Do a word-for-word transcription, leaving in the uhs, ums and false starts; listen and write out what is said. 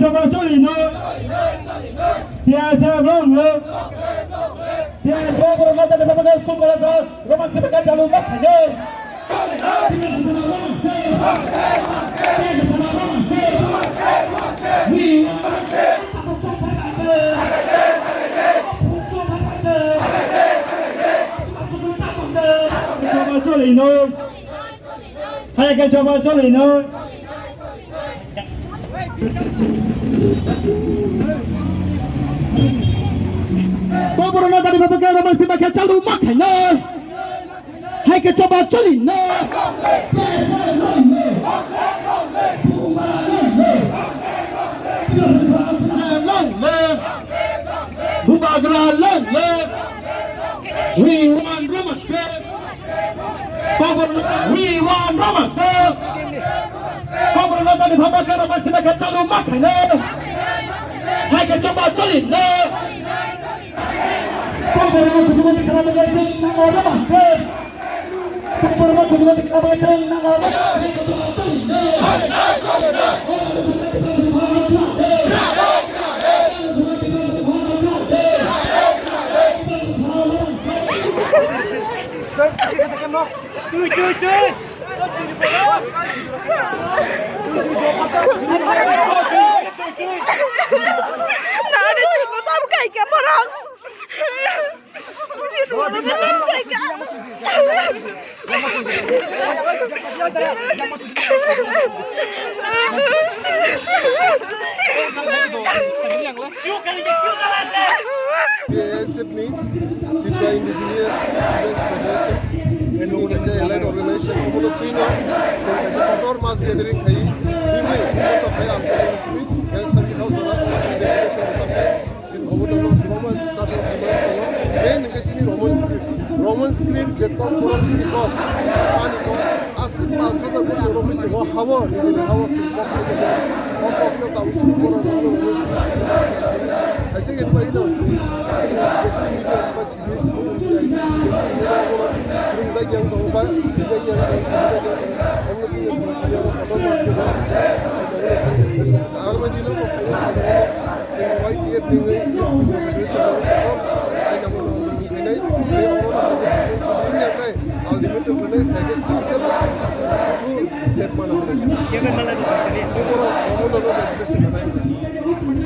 Choli no. Tiya sa long lo. Tiya sa long lo. Tiya sa long lo. Tiya sa long lo. Choli no. Hai khe choba choli no. Koborno dadi baba khe roman sima khe chalu ma khai no. Hai khe choba choli no. Long live. Bubagra long live. We want Roma script. Koborno, we want Roma script. Koborno dadi baba khe roman sima khe chalu ma khai no. Hai khe choba choli no. Koborno kuchugo tikhana bagwi chwng nango rwma khe. Koborno kuchugo tikhana bagwi chwng nango rwma khe. Tui, tui, tui. Nari, tui, tui, tui, kai ka parang. P A S F ni Tripura Indigenous Students Federation, chini kaisa allied organization, omono twino chwng kaisa kotor mass gathering khai, himwi kotor khai aswk simi, health circuit house ora, deputation department, Obo no kwbangma jat rok kwbangma tongo. Main hwnkhe chini Roman script. Roman script je kok borok chini kok. Ani kok aswk pash hajar bosor rokni simo habo nijini habo chini kok sai kok. O kok no tabuk chini borok rok no Roman script. Kaisa khe bai no chini je kok media ba chini simo media chini je kok media borok ringjak yang tongo ba sijak yang tongo sijak yang tongo. Omo no chini simo media borok kotor mas khe borok. Agama dino kok khaina sa. Chwng Y T F ni wngwi federation rok kok aina mono wngwi khainai, tei oro no kok wngya khe ultimatum rwnai, khaikhe single full state mana hwnwi. Borok omono no federation rwnai.